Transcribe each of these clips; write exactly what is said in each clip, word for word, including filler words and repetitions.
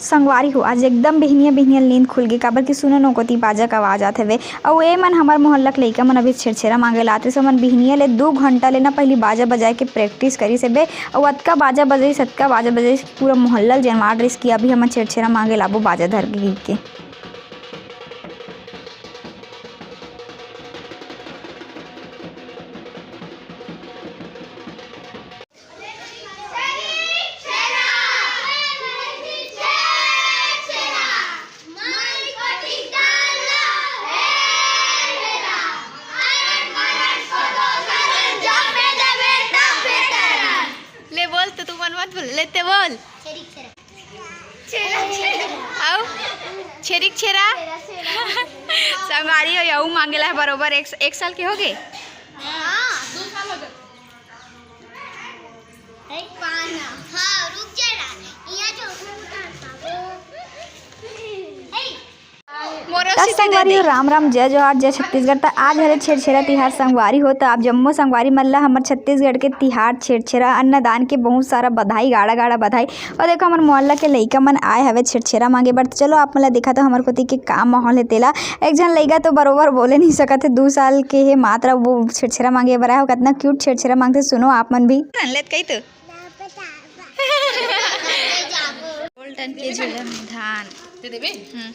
संगवारी हो, आज एकदम बिहनिया बिहनिया नींद खुल गे, काबर कि सुनो न, कोती बाजा के आवाज आत हवे। अउ ए मन हमर मोहल्ला के लइका मन अभी छेरछेरा मांगे ला आत रहिस, ओमन बिहनिया ले दू घंटा ले ना पहिली बाजा बजाए के practice करिस हेबे। अउ अतका बाजा बजाइस, अतका बाजा बजाइस कि पूरा मोहल्ला ल जनवा डरिस कि अभी हमन छेरछेरा मांगे लाबो बाजा धर के कहिके। ले बोल, तो तू मन मत बोल, लेते बोल। अउ छेरिक छेरा। संगवारी हो, अउ मांगेला है बरोबर एक, एक साल के हो गए। हाँ। हाँ, रुक जा ना। यहाँ जो मोरो त सीधे दे संगवारी दे। हो, राम राम, जय जोहार, जय छत्तीसगढ़। त आज हरे छेरछेरा तिहार संगवारी हो, त आप जम्मो संगवारी मन ला हमर छत्तीसगढ़ के तिहार छेरछेरा अन्नदान के बहुत सारा बधाई, गाड़ा गाड़ा बधाई। अउ देखो, हमर मोहल्ला के लइका मन आए हवे छेरछेरा मांगे बर। त चलो, आप मन ला दिखाथों हमर कोती के का माहौल हे तेला। एक झन लइका तो बरोबर बोले नहीं सकत हे, दू साल के हे मात्र, वो छेरछेरा मांगे बर आए हो। कितना cute छेरछेरा मांगथे, सुनो आप मन भी। लेत कही तो। गोल्डन के झोला में धान। दे देबे? हम्म।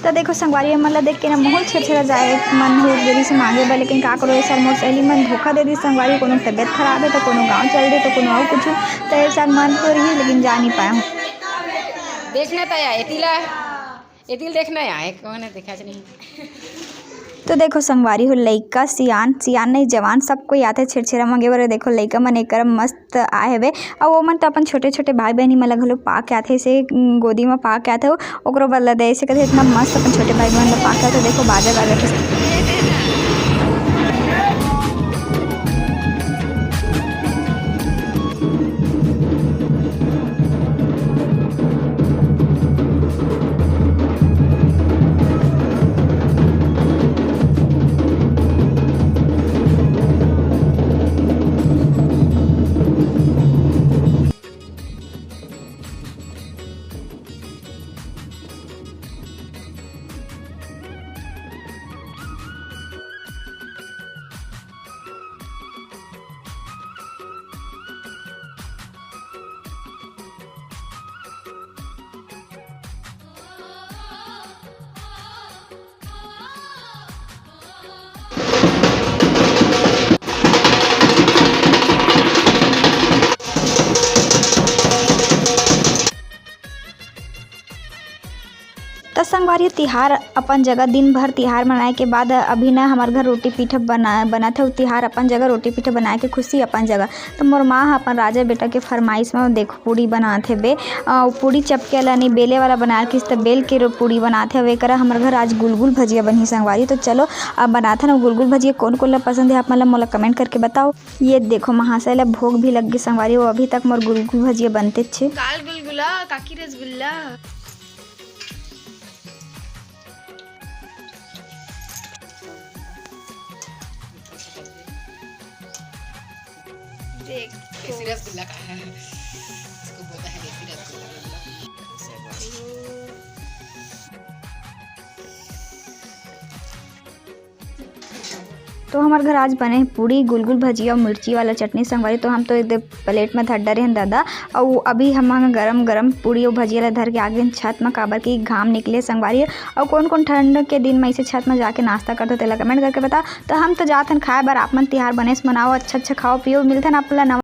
त देखो संगवारी, हमन ला देख के ना मोहल छेरछेरा जाए मन हो गे रिहिस मांगे बर, लेकिन का करो, ए साल मोर सहेली मन धोखा दे दिस संगवारी, कोनो के तबियत खराब हे, त कोनो गाँव चल दे, त कोनो अउ कुछु, त ए साल मन तो रहिस, लेकिन जा नहीं पाए हूँ। देखना त आए, एती ला, एती ला देखना आए, कौन है, देखा च नहीं। तो देखो संगवारी हो, लइका, सियान, सियान नहीं, जवान, सब कोई आथे छेरछेरा मांगे बर। देखो, लइका मन एकर मस्त आए हवे, अउ ओमन तो अपन छोटे-छोटे भाई-बहिनी मन ला घलो पा के आथे, से, उम, गोदी म पा के आथे, ओकरो बदला दे, ऐसे करके इतना मस्त अपन छोटे भाई-बहिनी ला पा के आथे। देखो, बाजा बाजत हे। त संगवारी, तिहार अपन जगह, दिन भर तिहार मनाए के बाद अभी ना हमर घर रोटी पीठा बना, बनत हे। अउ तिहार अपन जगह, रोटी पीठा बनाए के खुशी अपन जगह। त मोर माँ ह अपन राजा बेटा के फरमाइश म, देखो, पूड़ी बनात हे बे। अ, पूड़ी चपके वाला नहीं, बेले वाला बनाए रखिस, त बेल के रो-, पूड़ी बनात हे। अउ एकरा हमर घर आज गुलगुल भजिया बनही संगवारी। तो चलो, अब बनाथन। अउ गुलगुल भजिया कोन कोन ला पसंद हे, आप मन ला, मोला comment करके बताओ। ये देखो, महाशय ला भोग भी लग गे संगवारी, वो अभी तक मोर गुलगुल भजिया बनते छे। काल गुलगुला, काकी रसगुल्ला। देख। देसी रसगुल्ला का है। इसको बोलता है देसी रसगुल्ला। तो हमर घर आज बने हे पूड़ी, गुलगुल भजिया अउ मिर्ची वाला चटनी संगवारी। तो हम तो एदे plate में धर डरे हन दादा। अउ अभी हम गरम गरम पूड़ी अउ भजिया ला धर के आ गेन छत में, काबर कि घाम निकले संगवारी। अउ कोन कोन ठंड के दिन में ऐसे छत में जाके नाश्ता करते हो, तेला comment करके बता। तो हम तो जात हन खाए बर, आप मन तिहार बने से मनाओ, अच्छा अच्छा खाओ पियो। मिलथन आप ला नवा